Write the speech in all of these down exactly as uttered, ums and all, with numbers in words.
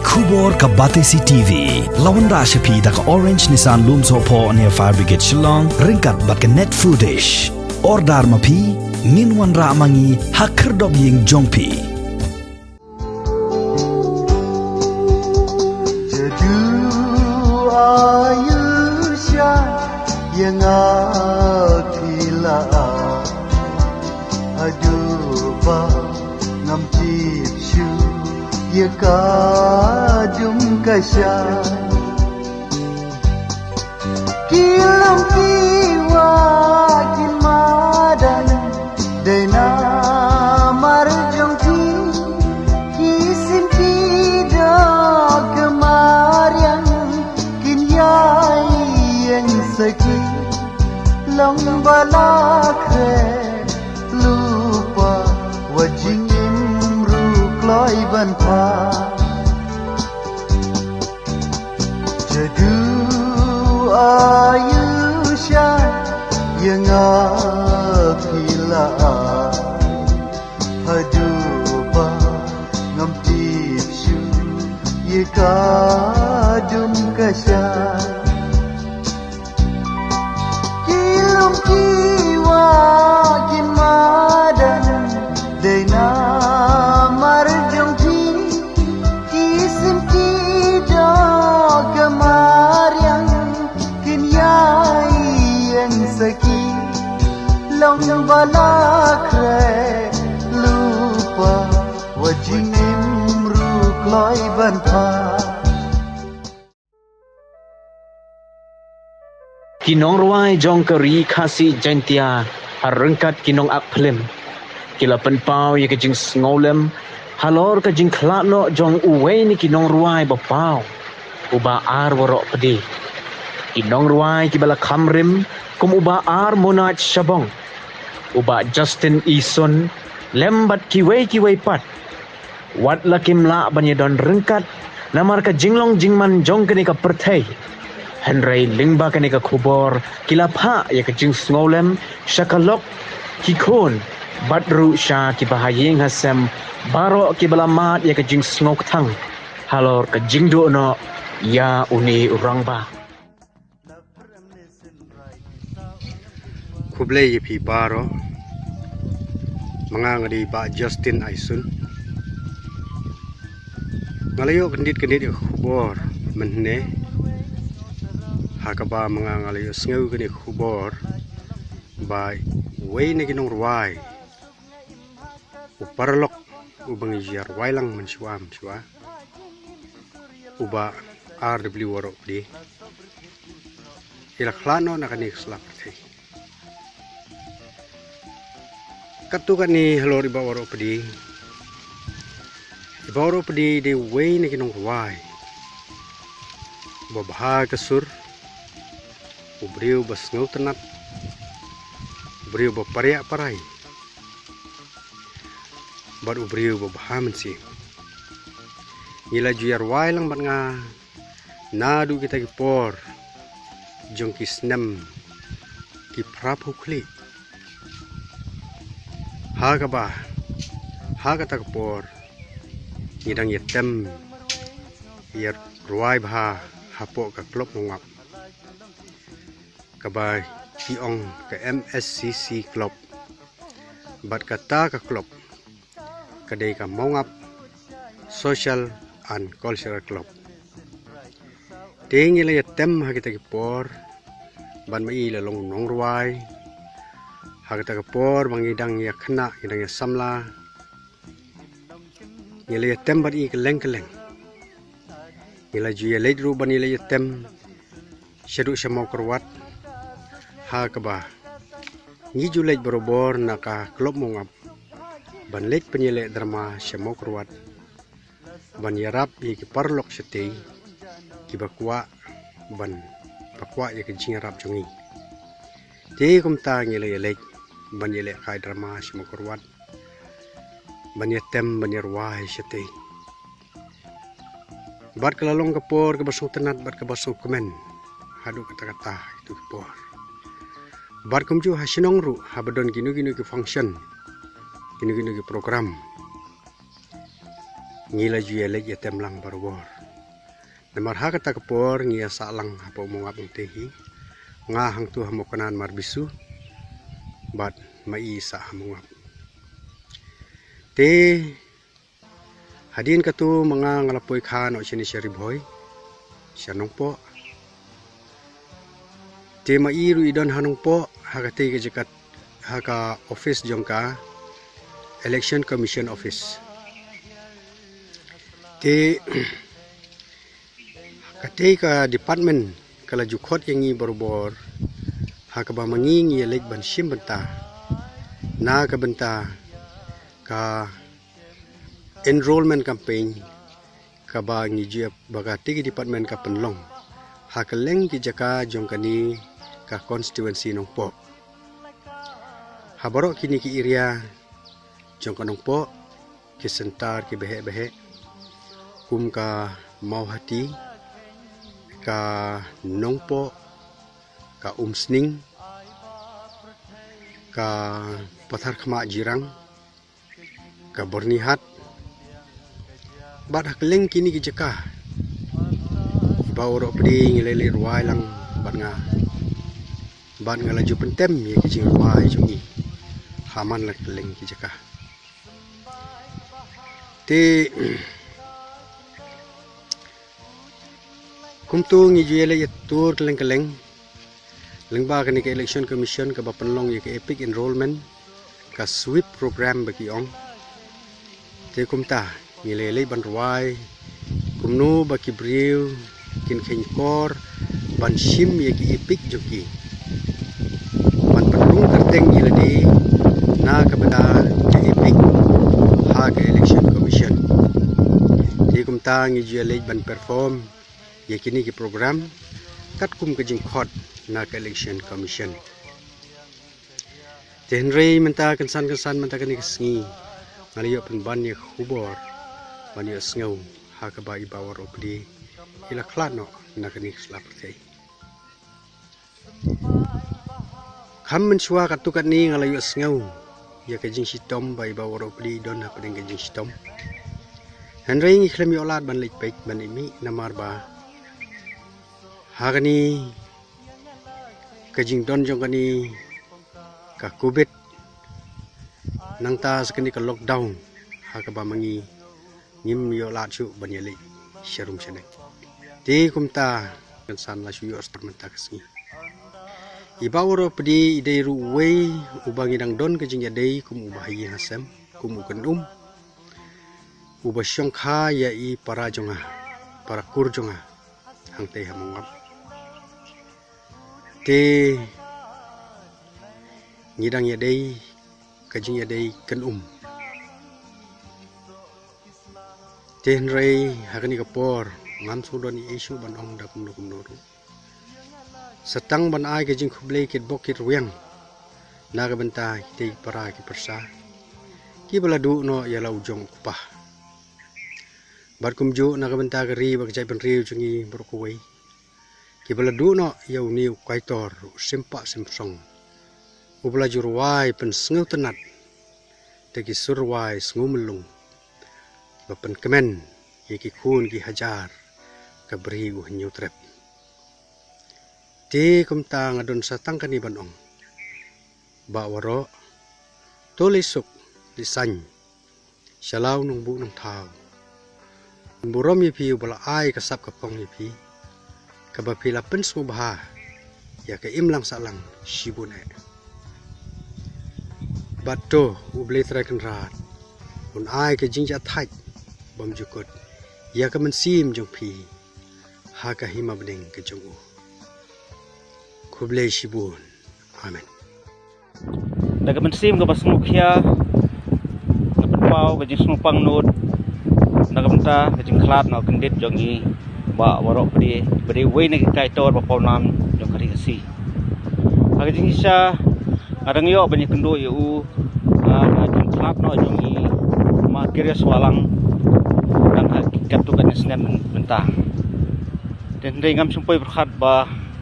Khubor ka Batesi T V la wanrah sha phi da ka Orange Nissan Lumsohphoh near Fire Brigade Shillong ryngkat bad ka Net Foodish. Order ma phi, ngin wanrah ma ngi ha khyrdop ïing jong phi. Jadu ayu sha ïa nga ki la a, haduh ba ngam tip shuh ïa ka dum ka sha. Ki long ki wah ki madan, dei namar jong ki, ki sim ki doh ka mariang, kin ïai ïeng saki, long ba la khreh lypa, wat jingim ruh kloi ban pha. Jadu ayu sha ïa nga phi la ai, haduh ba ngam tip shuh ïa ka dum ka sha. Ki long ki wah ki madan, dei namar jong ki, ki sim ki doh ka mariang, kin ïai ïeng saki, long ba la khreh lypa, wat jingim ruh kloi ban pha. Ki nongrwai jong ka Ri Khasi Jaiñtia ha ryngkat ki nongak phlim ki la pynpaw ïa ka jingsngewlem halor ka jingkhlad noh jong uwei na ki nongrwai ba paw, u Bah R. Warohpde. Ki nongrwai kiba la kham rim kum u Bah R. Monaj Shabong, u Bah Justin Eason, lem bad kiwei kiwei pat, wat la kim lah ban ïadon ryngkat namar ka jinglong jingman jong kane ka pyrthei. Hynrei lyngba kane ka khubor ki la phah ïa ka jingsngewlem sha ka lok, ki khun bad ruh sha kiba ha ïing ha sem baroh kiba la mad ïa ka jingsngewkthang halor ka jingduh noh ïa une u rangbah. Khublei ïa phi baroh. Ma nga nga dei Bah Justin Eason. Nga la ïoh kyndit kyndit ïa ka khubor mynne, ha kaba ma nga nga la ïohsngew kane ka khubor ba uwei na ki nongrwai, u paralok uba ngi ju ïa rwai lang mynshuwa mynshuwa, u Bah R W Warohpde, u la khlad noh na kane ka sla pyrthei. Katto katne halor i Bah Warohpde, i Bah Warohpde dei uwei na ki nongrwai uba bha ka sur, u briew ba sngewtynnat, u briew ba pariah parai, bad u briew ba bha mynsiem. Ngi la ju ïa rwai lang bad nga naduh kita ki por jong ki snem ki phra phew khlieh, ha kaba ha kata ka por ngi dang ïa tem ïa rwai bha hapoh ka klub Mawngap, kaba ki ong ka M S C C Club. Bad kata ka klub ka dei ka Mawngap Social and Cultural Club. Te ngi la ïa tem ha kita ki por ban ma i la long nongrwai, ha kata ka por ba ngi dang ïa khynnah, ngi dang ïa samla, ngi la ïa tem bad i kylleng kylleng. Ngi la ju ïa leit ruh ban ïa leit ïa tem shaduh sha Mawkyrwat, ha kaba ngi ju leit barabor na ka klub Mawngap ban leit pynïaleh drama sha Mawkyrwat, ban ïarap ïa ki paralok shatei kiba kwah ban, ba kwah ïa ka jingïarap jong ngi. Te kumta ngi la ïa leit ban ïaleh kai drama sha Mawkyrwat, ban ïa tem ban ïa rwai shatei. Bad ka la long ka por kaba sngewtynnat bad kaba sngewkmen haduh katta katta itu ki por. Bad kumjuh ha shnong ruh, haba don kino kino ki function, kino kino ki program, ngi la ju ïa leit ïa tem lang barabor. Namar ha kata ka por ngi ïa sah lang hapoh Mawngap ngi te hi. Nga hangtu ha Mawknan mar bisu bad ma i sah ha Mawngap. Te hadien katu ma nga nga la poi kha noh shane sha Ri Bhoi, sha Nongpoh. Te ma i ruh i don ha Nongpoh, ha katei ka jaka, ha ka office jong ka Election Commission Office. Te katei ka department ka la ju khot ïa ngi barabor, ha kaba ma ngi ngi ïa leit ban shim bynta na ka bynta ka enrollment campaign kaba ngi ju ïa, ba katei ka department ka pynlong ha kylleng ki jaka jong kane ka constituency Nongpoh. Ha baroh kine ki area jong ka Nongpoh, ki centre ki baheh baheh, kum ka Mawhati, ka Nongpoh, ka Umsning, ka Patharkhmah Jirang, ka Byrnihat, bad ha kylleng kine ki jaka i Bah Warohpdi ngi la leit rwai lang bad nga, bad nga la ju pyntem ïa ki jingrwai jong ngi ha man la kylleng ki jaka. Te kumtu ngi ju ïa leit ïa tur kylleng kylleng lyngba kane ka Election Commission kaba pynlong ïa ka EPIC enrollment, ka sweep program ba ki ong. Te kumta ngi la leit ban rwai kumno ba ki briew kin kheiñkor ban shim ïa ki EPIC jong ki, ban pynrung kyrteng ïa lade na ka bynta ka EPIC ha ka Election Commission. Te kumta ngi ju ïa leit ban perform ïa kine ki program katkum ka jingkhot na ka Election Commission. Te hynrei mynta kynsan kynsan mynta kane ka sngi nga la ïoh pynban ïa ka khubor ban ïohsngew ha kaba i Bah Warohpdi i la khlad noh na kane ka sla pyrthei. Kham mynshuwa katto katne nga la ïohsngew ïa ka jingshitom ba i Bah Warohpdi i don hapdeng ka jingshitom. Hynrei ngi khlem ïoh lad ban leit peit ban ïa mih namar ba ha kane ka jingdon jong kane ka Covid, nangta sa kane ka lockdown ha kaba ma ngi ngim ïoh lad shuh ban ïa leit sharum shaneng. Te kumta kynsan la shu ïoh start mynta ka sngi. I Bah Warohpdi i dei ruh uwei uba ngi dang don ka jingïadei kum uba ha ïing ha sem, kum u kynum, uba shongkha ïa i para jong nga, para kur jong nga hangtei ha Mawngap. Te ngi dang ïadei ka jingïadei kynum. Te hynrei ha kane ka por ngam sngewdon ei ei shuh ban ong da kumno kumno ruh. Sa tang ban ai ka jingkhublei kitbok kitrwiang na ka bynta kitei ki para ki pyrsa kiba la duh noh ïa la u jong u kpa. Bad kumjuh na ka bynta ka ri bad ka jaitbynriew jong ngi baroh kawei kiba la duh noh ïa une u kaitor u Simpah Simpsong uba la ju rwai pynsngewtynnat da ki sur rwai sngewmyllung ba pynkmen ïa ki khun ki hajar ka Bri u Hynñiewtrep. Te kumta nga don sa tang kane ban ong, Bah Waroh, to leit suk leit saiñ sha la u nongbuh nongthaw. Un burom ïa phi uba la ai ka sap ka phong ïa phi kaba phi la pynsngewbha ïa ka imlang sahlang shibun eh. Bad to U Blei Trai Kynrad un ai ka jingjahthait bymjukut ïa ka mynsiem jong phi ha ka hima bneng ka jong u. Khublei shibun. Amen. Da ka mynsiem kaba sngewkhia nga pynpaw ka jingsngewpang nud na ka bynta ka jingkhlad noh kyndit jong i Bah Warohpdi ba dei uwei na ki kaitor ba pawnam jong ka ri Khasi. Ha ka jingshisha nga dang ïoh ban ïakynduh ïa u ha ka jingkhlad noh jong i Ma Kirias Wahlang dang ha katto katne snem mynta. Te hynrei ngam shym poi pyrkhat ba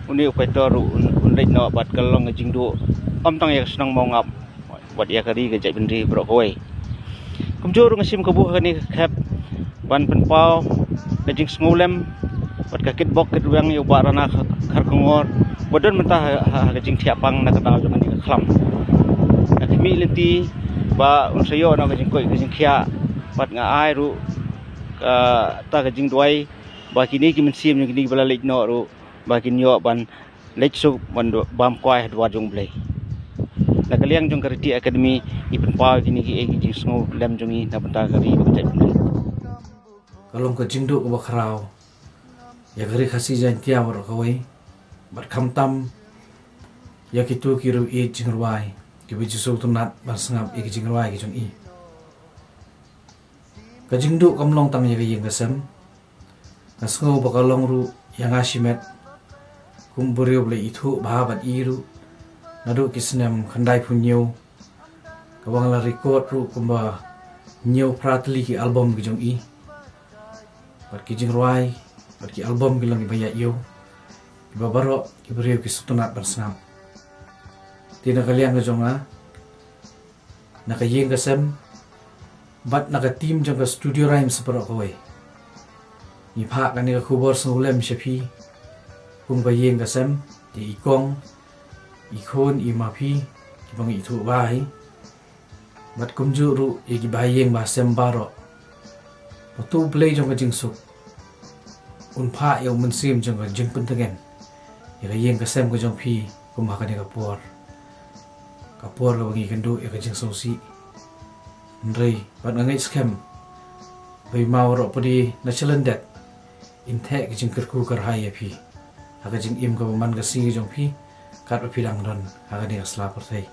une u kaitor un, un leit noh bad ka long ka jingduh ym tang ïa ka shnong Mawngap bad ïa ka ri ka jaitbynriew baroh kawei. Kumjuh ruh nga shim kabu ha kane ka khep ban pynpaw ka jingsngewlem bad ka kitbok kitrwiang ïa u Bah Rana Kharkongor ba don mynta ha, ha, ha ka jingthiah pang na ka daw jong kane ka khlam. Nga khmih lynti ba un sa ïoh noh ka jingkoit ka jingkhiah bad nga ai ruh kata ka jingduwai ba kine ki mynsiem jong kine kiba la leit noh ruh ba kin ïoh ban leit suk ban bam kwai ha dwar jong U Blei. Na ka liang jong ka Riti Academy ngi pynpaw kine kiei ki jingsngewlem jong ngi na bynta ka ri bad ka jaitbynriew. Ka long ka jingduh kaba khraw ïa ka Ri Khasi Jaiñtia baroh kawei bad khamtam ïa kito ki riew ïeit jingrwai kiba ju sngewtynnat ban sngap ïa ki jingrwai ki jong i. Ka jingduh kam long tang ïa ka ïing ka sem. Nga sngew ba ka long ruh ïa nga shimet kum u briew ba la ithuh bha bad i ruh naduh ki snem khyndai phew hynñiew, kaba nga la record ruh kumba hynñiew phra tylli ki album ki jong i. Bad ki jingrwai bad ki album ki long kiba ïaid ïew, kiba baroh ki briew ki sngewtynnat ban sngap. Te na ka liang ka jong nga, na ka ïing ka sem bad na ka team jong ka Studio Rhymes baroh kawei, ngi phah kane ka khubor sngewlem sha phi kum ka ïing ka sem, ïa i kong, i khun, i maphi kiba ngi ithuh bha hi, bad kumjuh ruh ïa ki bahaïing bahasem baroh. Ba to U Blei jong ka jingsuk un phah ïa u mynsiem jong ka jingpyntngen ïa ka ïing ka sem ka jong phi kum ha kane ka por, ka por kaba ngi kynduh ïa ka jingsngewsih. Hynrei bad nga ngeit skhem ba i Ma Warohpade na shalyndet in theh ka jingkyrkhu kyrhai ïa phi ha ka jingim kaba man ka sngi ka jong phi, katba phi dang don ha kane ka sla pyrthei.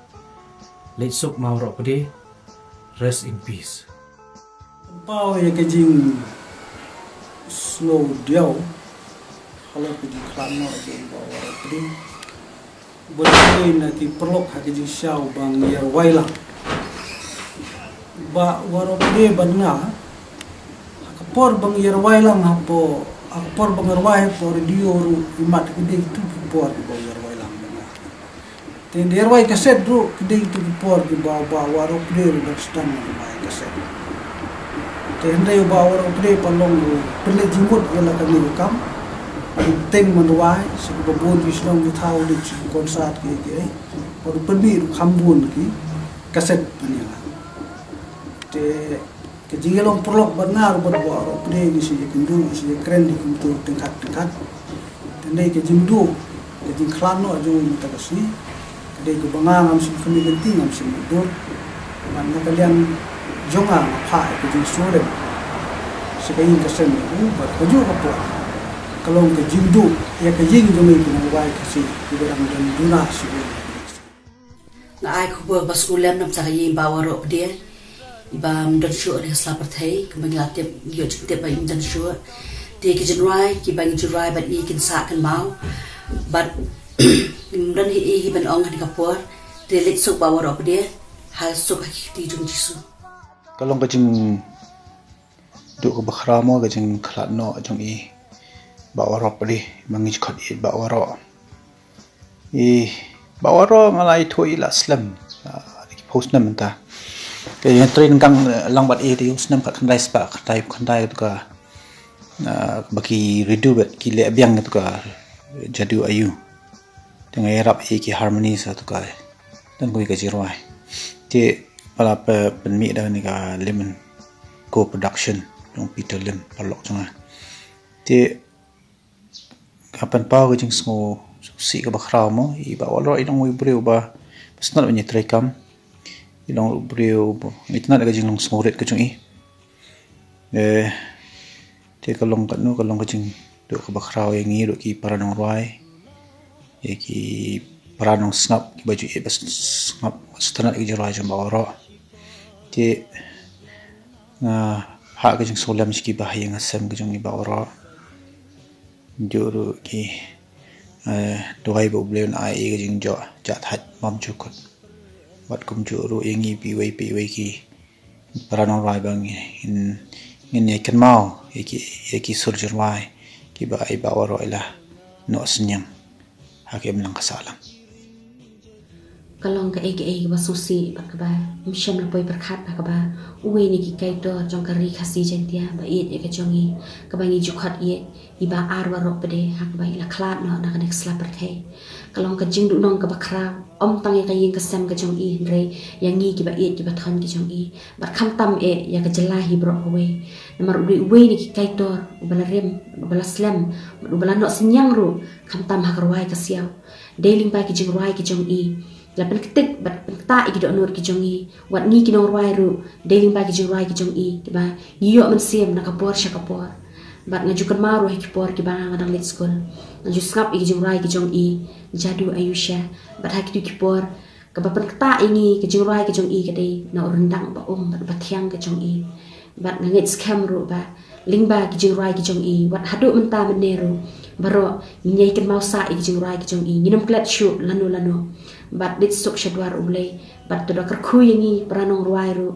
Leit suk Ma Warohpade, rest in peace. Pynpaw ïa ka jingsngewdiaw halor ka jingkhlad noh jong u Bah Warohpade, bad kawei na ki paralok ha ka jingshisha u Bah Ngiarwailang. Bah Warohpade bad nga, ha ka por Bah Ngiarwailang hapoh, ha ka por ba nga rwai hapoh radio ruh, imat ka dei kito ki por kiba u Ngiarwailang bad nga. Te hynrei rwai kaset ruh ki dei kito ki por kiba u Bah Warohpade ruh dang sdang ban rwai kaset. Te hynrei u Bah Warohpade pat long u pynleit jingmut ïa la kane ka kam. U teng ban rwai, sha kiba bun ki shnong ki thaw, leit sha ki concert kiei kiei. Bad u pynmih ruh kham bun ki kaset ban ïalam. Te ka jingïalong paralok bad nga ruh bad u Bah Warohpade ngi sa ïakynduh, ngi sa ïakren hi kumto tyngkhat tyngkhat. Te hynrei ka jingduh, ka jingkhlad noh jong u mynta ka sngi ka dei kaba nga ngam shym khmih lynti, ngam shym mutdur. Bad na ka liang jong nga, nga phah ïa ka jingsngewlem sha ka ïing ka sem jong u, bad kajuh ka por ka long ka jingduh ïa ka ïing jong ngi ki nongrwai Khasi kiba dang don duna sha ïing. Nga ai khubor ba sngewlem na bynta ka ïing Bah Warohpade, iba ym don shuh ha ka sla pyrthei, kumba ngi la tip, ngi ïoh jingtip ba im don shuh. Te ki jingrwai kiba ngi ju rwai bad i kin sah kynmaw. Bad ngim don hi i hi ban ong ha kane ka por. Te leit suk Bah Warohpade, ha suk ha ki kti jong u Jisu. Ka long ka jing duh kaba khraw mo, ka jingkhlad noh jong i Bah Warohpade, ma ngi ju khot i Bah Waroh. I Bah Waroh nga la ithuh i la slem, ah, ki phew snem mynta. Ka ïatrei ryngkang, eh, lang bad i te u snem khatkhyndai spah khyndai phew khyndai, kato ka, ah, ba ki redo bad ki leh biang kato ka Jadu Ayu. Te nga ïarap ïa ki harmony sa kato ka, tang kawei ka jingrwai. Te ba la pynmih da kane ka Lim and Co Production jong Peter Lim, paralok jong nga. Te ka pynpaw ka jingsngewsih kaba khraw mo, i Bah Waroh i long uwei u briew ba, ba sngewtynnat ban ïatrei kam. I long u briew ba, i tynnat ka jinglong sngewrit ka jong i. Eh, te ka long katno, ka long ka jingduh kaba khraw ïa ngi ruh ki para nongrwai, ïa ki para nongsngap kiba ju ïeit ba sngap, sngewtynnat ki jingrwai jong Bah Waroh. Te nga phah ka jingsngewlem sha ki bahaïing hasem ka jong i Bah Waroh. Juh ruh ki, eh, duwai ba U Blei un ai ïa ka jingjop, jah thait bymjukut. Bad kumjuh ruh ïa ngi pa iwei pa iwei ki para nongrwai ba ngin, ngin ïa kynmaw ïa ki, ïa ki sur jingrwai kiba i Bah Waroh i la noh synñiang ha ka imlang ka sahlang. Ka long kaei kaei kaba sngewsih bad kaba ym shym la poi pyrkhat bha kaba uwei na ki kaitor jong ka ri Khasi Jaiñtia ba ïeit ïa ka jong i, kaba ngi ju khot ïeit, i Bah Arwah Rohpde, ha kaba i la khlad noh na kane ka sla pyrthei. Ka long ka jingduhnong kaba khraw, ym tang ïa ka ïing ka sem ka jong i hynrei ïa ngi kiba ïeit kiba thoiñ ki jong i, bad khamtam eh ïa ka jylla hi baroh kawei. Namar u dei uwei na ki kaitor uba la rim, uba la slem, bad uba la noh synñiang ruh khamtam ha ka rwai ka siaw. Dei lyngba ki jingrwai ki jong i la pynktik bad pynktah ïa ki dohnud ki jong i. Wat ngi ki nongrwai ruh, dei lyngba ki jingrwai ki jong i kiba ngi ïoh mynsiem na ka por sha ka por. Bad nga ju kynmaw ruh ha ki por kiba nga dang leit skul, nga ju sngap ïa ki jingrwai ki jong i, Jadu Ayusha. Bad ha kito ki por kaba pynktah ïa ngi ka jingrwai ka jong i ka dei na u ryndang ba um bad ba thiang ka jong i. Bad nga ngeit skhem ruh ba lyngba ki jingrwai ki jong i, wat haduh mynta mynne ruh, baroh ngin ïai kynmaw sah ïa ki jingrwai ki jong i, ngin ym klet shuh lano lano. Bad leit suk sha dwar U Blei, bad to da kyrkhu ïa ngi para nongrwai ruh,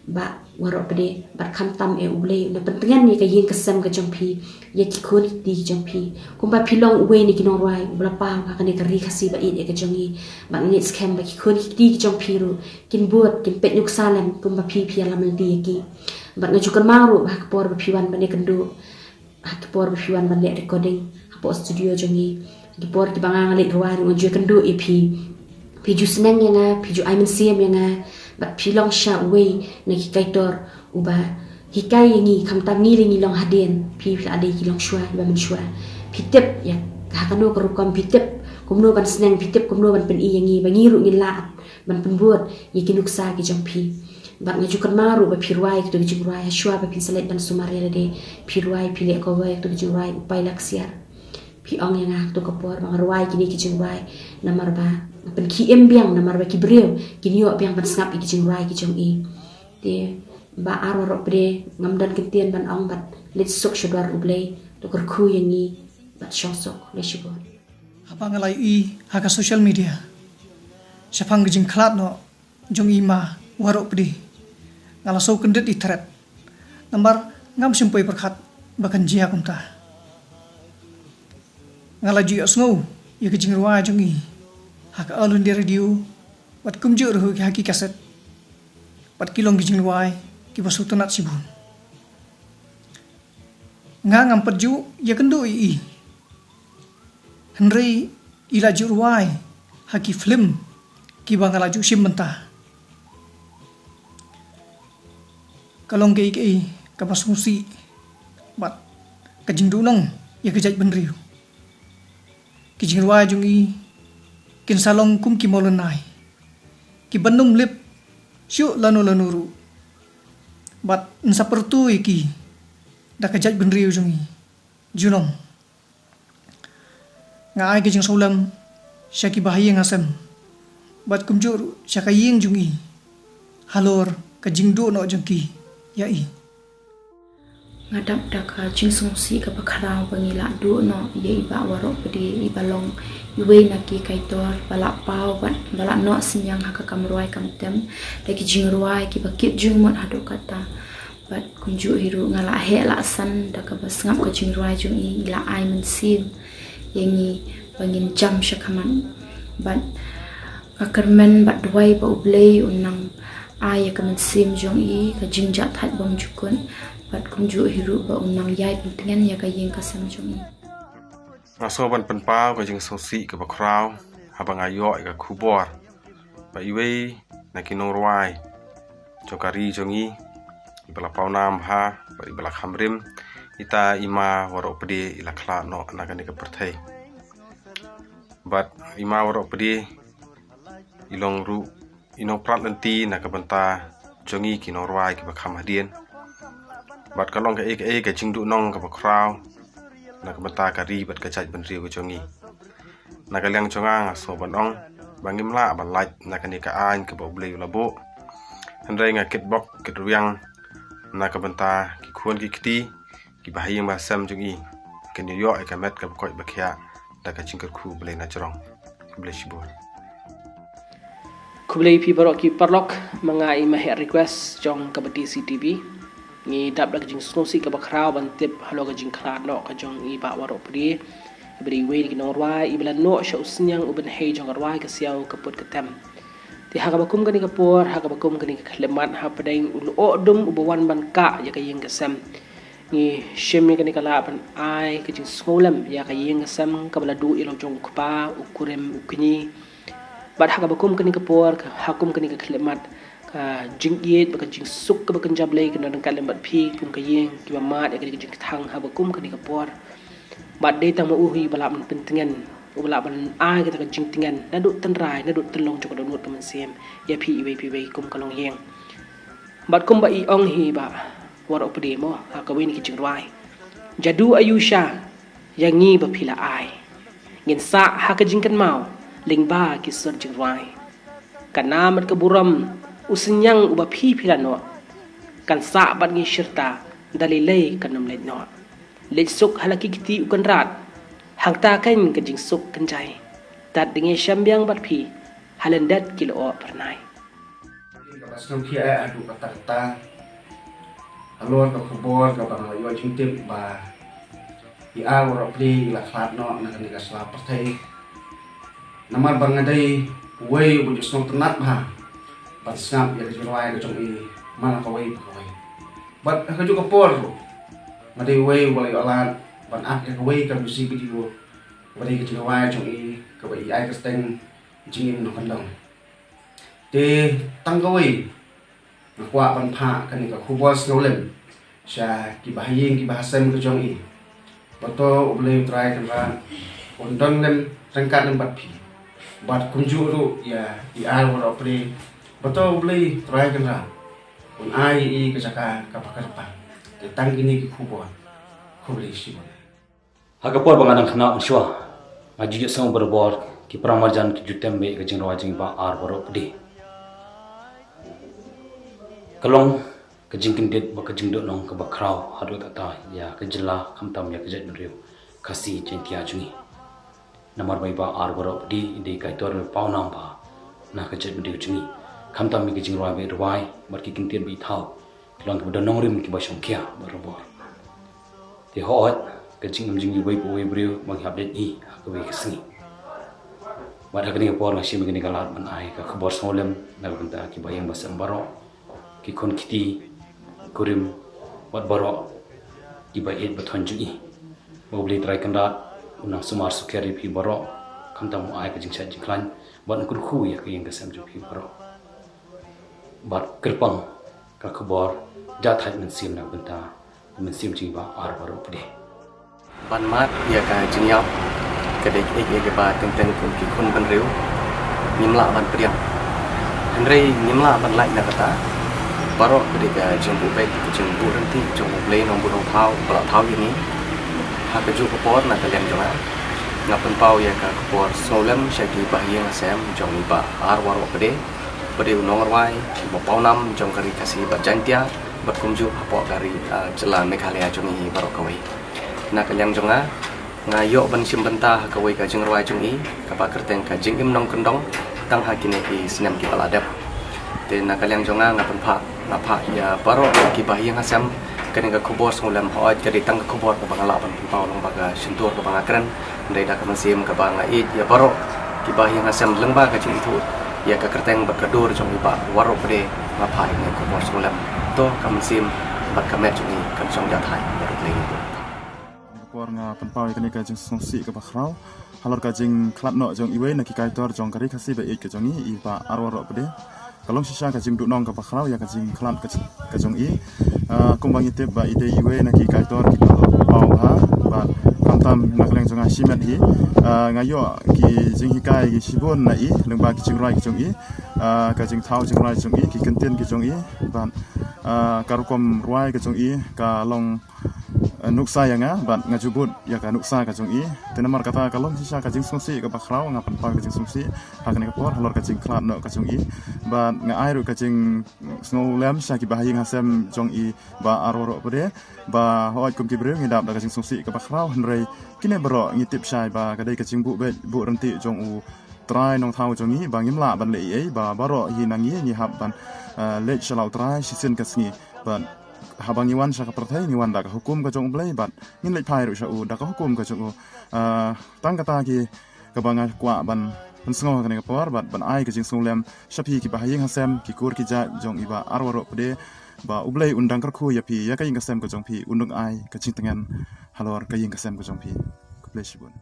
Bah Warohpde, bad khamtam eh U Blei un da pyntngen ïa ka ïing ka sem ka jong phi, ïa ki khun ki kti ki jong phi. Kumba phi long uwei na ki nongrwai uba la paw ha kane ka ri Khasi ba ïeit ïa ka jong i, bad nga ngeit skhem ba ki khun ki kti ki jong phi ruh kin bud, kin peit nuksa lem kumba phi, phi ïalam lynti ïa ki. Bad nga ju kynmaw ruh ba ha ka por ba phi wan ban ïakynduh, ha ka por ba phi wan ban leh recording hapoh studio jong i, ha ki por kiba nga nga leit rwai ruh nga ju ïakynduh ïa phi. Phi ju sneng ïa nga, phi ju ai mynsiem ïa nga, bad phi long sha uwei na ki kaitor uba hikai ïa ngi, khamtam ngi lei ngi long hadien, phi phi la dei ki longshuwa, kiba mynshuwa. Phi tip ïa ha kano ka rukom, phi tip kumno ban sneng, phi tip kumno ban pyni ïa ngi ba ngi ruh ngin lah ban pynbud ïa ki nuksa ki jong phi. Bad nga ju kynmaw ruh ba phi rwai kito ki jingrwai, ha shuwa ba phin sa leit ban sumar ïa lade, phi rwai, phi leh cover ïa kito ki jingrwai U Paila Ksiar. Phi ong ïa nga ha kato ka por ba nga rwai kine ki jingrwai namar ba nga pynkhie im biang, namar ba ki briew kin ïoh biang ban sngap ïa ki jingrwai ki jong i. Te Bah Arwah Rohpde, ngam don kyntien ban ong, bad leit suk sha dwar U Blei, to kyrkhu ïa ngi, bad shong suk, khublei shibun. Haba nga la ïohi ha ka social media shaphang ka jingkhlad noh jong i Ma Warohpde, nga la sngewkyndit ïa thret. Namar ngam shym poi pyrkhat ba kan jia kumta. Nga la ju ïohsngew ïa ka jingrwai jong i ha ka All India Radio, bad kumjuh ruh ha ki kaset, bad ki long ki jingrwai kiba sngewtynnat shibun. Nga ngam pat ju ïakynduh ïa i, hynrei i la ju rwai ha ki film kiba nga la ju shim bynta. Ka long kaei kaei kaba sngewsih bad ka jingduhnong ïa ka jaitbynriew. Ki jingrwai jong i kin sa long kum ki mawlynnai kiban ym lip shuh lano lano ruh, bad yn sa pyrto ïa ki da ka jaitbynriew jong i junom. Nga ai ka jingsngewlem sha ki bahaïing hasem, bad kumjuh ruh sha ka ïing jong i, halor ka jingduh noh jong ki ïa i. Nga dap da ka jingsngewsih kaba khraw ba ngi la duh noh ïa i Bah Warohpde, iba long iwei na ki kaitor ba la paw bad ba la noh synñiang ha ka kam rwai kam tem da ki jingrwai kiba kit jingmut haduh katta. Bad kumjuh hi ruh nga la heh la san da kaba sngap ka jingrwai jong i, i la ai mynsiem ïa ngi ba ngin jam sha khmat. Bad nga kyrmen bad duwai ba U Blei un nang ai ïa ka mynsiem jong i ka jingjah thait bymjukut, bad kumjuh hi ruh ba un nang ïai pyntngen ïa ka ïing ka sem jong i. Nga sngew ban pynpaw ka jingsngewsih kaba khraw haba nga ïoh ïa ka khubor ba iwei na ki nongrwai jong ka ri jong i, iba la pawnam bha bad iba la kham rim, ita i Ma Warohpde, i la khlad noh na kane ka pyrthei. Bad i Ma Warohpde i long ruh i nongprat lynti na ka bynta jong ngi ki nongrwai kiba kham hadien. Bad ka long kaei kaei ka jingduhnong kaba khraw na ka bynta ka ri bad ka jaitbynriew ka jong ngi. Na ka liang jong nga, nga sngew ban ong ba ngim lah ban lait na kane ka aiñ kaba U Blei u la buh. Hynrei nga kitbok kitrwiang na ka bynta ki khun ki kti, ki bahaïing bahasem jong i, kin ïoh ïa ka met kaba koit ba khiah da ka jingkyrkhu U Blei na jrong. Khublei shibun. Khublei phi baroh ki paralok, ma nga i Maheh Request jong ka Beti C T V. Ngi dap da ka jingsngewsih kaba khraw ban tip halor ka jingkhlad noh ka jong i Bah Warohpde, iba dei iwei na ki nongrwai iba la noh sha u synñiang u bynhei jong ka rwai ka siaw ka put ka tem. Te ha kaba kum kane ka por, ha kaba kum kane ka khyllipmat, hapdeng u lyoh dum uba wan ban kah ïa ka ïing ka sem, ngi shim ïa kane ka lad ban ai ka jingsngewlem ïa ka ïing ka sem kaba la duh ïa la u jong u kpa, u kurim, u kñi. Bad ha kaba kum kane ka por, ha kum kane ka khyllipmat, ka jingïeit bad ka jingsuk kaba kynja Blei kan don ryngkat lem bad phi kum ka ïing kiba mad ïa kane ka jingkthang ha kaba kum kane ka por. Bad dei tang ma u hi uba lah ban pyntngen, uba lah ban ai kata ka jingtngen naduh tynrai, naduh tyllong jong ka dohnud ka mynsiem ïa phi iwei pa iwei kum ka longïing. Bad kumba i ong hi bah Waroh Pde mo ha kawei na ki jingrwai: Jadu ayu sha ïa ngi ba phi la ai. Ngin sah ha ka jingkynmaw lyngba ki sur jingrwai. Ka nam bad ka burom u synñiang uba phi phi la noh, kan sah bad ngi shirta, da lei lei kan ym leit noh. Leit suk ha la ki kti u Kynrad, hangta kan ka jingsuk kynjai. Tad dang ïashem biang bad phi ha lyndet ki lyoh phyrnai. Kaba sngewkhia eh haduh katta katta halor ka khubor kaba nga la ïoh jingtip ba i Ar Waroh Pde i la khlad noh na kane ka sla pyrthei. Namar ba nga dei uwei uba ju sngewtynnat bha ban sngap ïa ka jingrwai ka jong i man la kawei pa kawei. Bad ha kajuh ka por ruh nga dei uwei uba la ïoh lad ban act ïa kawei ka music video kaba dei ka jingrwai jong i kaba i ai kyrteng Jingim Nongkyndong. Te tang kawei nga kwah ban phah kane ka khubor sngewlem sha ki bahaïing ki bahasem ka jong i, ba to U Blei U Trai Kynrad un don lem ryngkat lem bad phi, bad kumjuh ruh ïa i Ar Waroh Pde, ba to U Blei U Trai Kynrad un ai ïa i ka jaka kaba kyrpang. Te tang kine ki khubor. Khublei shibun. Ha ka por ba nga dang khynnah mynshuwa, nga ju ïohsngew barabor ki para marjan ki ju tem beit ïa ka jingrwai jong i Bah Ar Waroh Pde. Ka long ka jingkyndit bad ka jingduhnong kaba khraw haduh katta ïa ka jylla, khamtam ïa ka jaitbynriew Khasi Jaiñtia jong ngi. Namar ba i Bah Ar Waroh Pde i dei i kaitor ba pawnam bha na ka jaitbynriew jong ngi, khamtam ïa ki jingrwai ba i rwai bad ki kyntien ba i thaw, ki long kiba don nongrim, kiba shongkhia barabor. Te hooid, ka jingim jong ngi uwei pa uwei u briew ba ngi hap leit hi ha kawei ka sngi. Bad ha kane ka por nga shim ïa kane ka lad ban ai ka khubor sngewlem na ka bynta ki bahaïing bahasem baroh, ki khun ki kti, kurim, bad baroh ki ba ïeit ba thoh jong i. Ba U Blei Trai Kynrad un nang sumar sukher ïa phi baroh, khamtam u ai ka jingshait jingkhlaiñ bad un kyrkhu ïa ka ïing ka sem jong phi baroh. Bad kyrpang ka khubor, jahthait mynsiem na ka bynta mynsiem jong i Bah Ar Waroh Pde. Ban mad ïa ka jingïap ka dei kaei kaei kaba teng teng kum ki khun bynriew ngim lah ban pdiang. Hynrei ngim lah ban lait na kata. Baroh ka dei ka jingbuh beit, ka jingbuh ryntih jong U Blei Nongbuh Nongthaw ba la thaw ïa ngi. Ha kajuh ka por na ka liang jong nga, nga pynpaw ïa ka khubor sngewlem sha ki bahaïing hasem jong i Bah Ar Waroh Pde, ba dei u nongrwai ba pawnam jong ka Ri Khasi bad Jaiñtia bad kumjuh hapoh ka ri, ah, jylla Meghalaya jong ngi baroh kawei. Na ka liang jong nga, nga ïoh ban shim bynta ha kawei ka jingrwai jong i kaba kyrteng ka Jingim Nongkyndong tang ha kine ki snem kiba la dep. Te na ka liang jong nga, nga pynphah, nga phah ïa baroh ki bahaïing hasem kane ka khubor sngewlem. Hooid, ka dei tang ka khubor kaba nga lah ban pynpaw lyngba ka shyntur kaba nga kren. Hynrei da ka mynsiem kaba nga ïeit ïa baroh ki bahaïing hasem lyngba ka jingithuh ïa ka kyrteng bad ka dur jong i Bah Waroh Pde, nga phah ïa kane ka khubor sngewlem. To ka mynsiem bad ka met jong i kan shong jahthait bad U Blei. Ka por nga pynpaw ïa kane ka jingsngewsih kaba khraw halor ka jingkhlad noh jong iwei na ki kaitor jong ka Ri Khasi ba ïeit ka jong i, i Bah Ar Waroh Pde. Ka long shisha ka jingduhnong kaba khraw ïa ka jingkhlad ka, ka jong i. Ah, kumba ngi tip ba i dei iwei na ki kaitor kiba paw bha, bad khamtam na ka liang jong nga shimet hi. Ah, nga ïoh ki jinghikai ki shibun na i lyngba ki jingrwai ki jong i. Ah, ka jingthaw jingrwai jong i, ki kyntien ki jong i, bad, ah, ka rukom rwai ka jong i ka long, eh, nuksa ïa nga, bad nga ju bud ïa ka nuksa ka jong i. Te namar kata ka long shisha ka jingsngewsih kaba khraw, nga pynpaw ka jingsngewsih ha kane ka por halor ka jingkhlad noh ka jong i. Bad nga ai ruh ka jingsngewlem sha ki bahaïing hasem jong i Bah Ar Waroh Pde, ba hooid, kum ki briew ngi dap da ka jingsngewsih kaba khraw, hynrei kine baroh ngi tip shai ba ka dei ka jingbuh beit buh ryntih jong U Trai Nongthaw jong ngi, ba ngim lah ban leh ei ei, ba baroh hi na ngi ngi hap ban, eh, leit sha la U Trai shisien ka sngi. Bad haba ngi wan sha ka pyrthei ngi wan da ka hukum ka jong U Blei, bad ngin leit phai ruh sha u da ka hukum ka jong u. Ah, tang kata ki kaba nga kwah ban pynsngew ha kane ka por bad ban ai ka jingsngewlem sha phi ki ba ha ïing ha sem, ki kur ki jait jong i Bah Arwaroh Pde, ba U Blei un dang kyrkhu ïa phi, ïa ka ïing ka sem ka jong phi, un dang ai ka jingtngen halor ka ïing ka sem ka jong phi. Khublei shibun.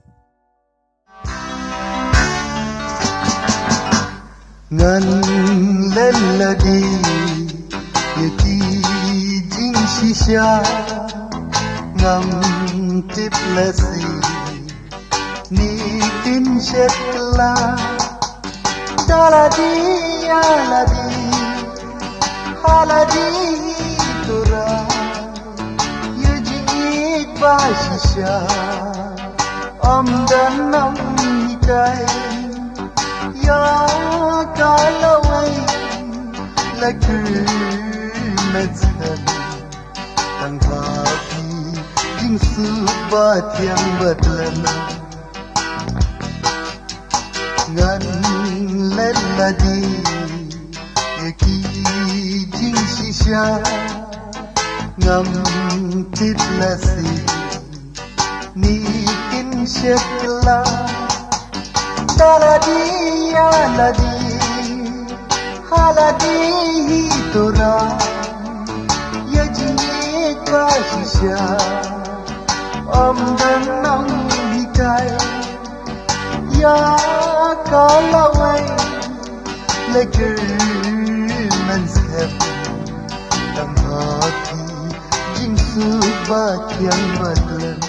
Ngan leh lade ïa ki jingshisha, ngam tip lehse ne kin shet kylla. Da lade ïa lade, ha lade hi to rah ïa jingïeit ba shisha. Ym don nonghikai ïa ka lawei, la kmen skhem tang ha phi jingsuk ba thiang ba khlem. Ngan leh lade ïa ki jingshisha, ngam tip lehse ne kin shet kylla. Da lade ïa lade, ha lade hi to rah ïa jingïeit ba shisha. Ym don nonghikai ïa ka lawei, la kmen skhem tang ha phi jingsuk ba thiang ba khlem.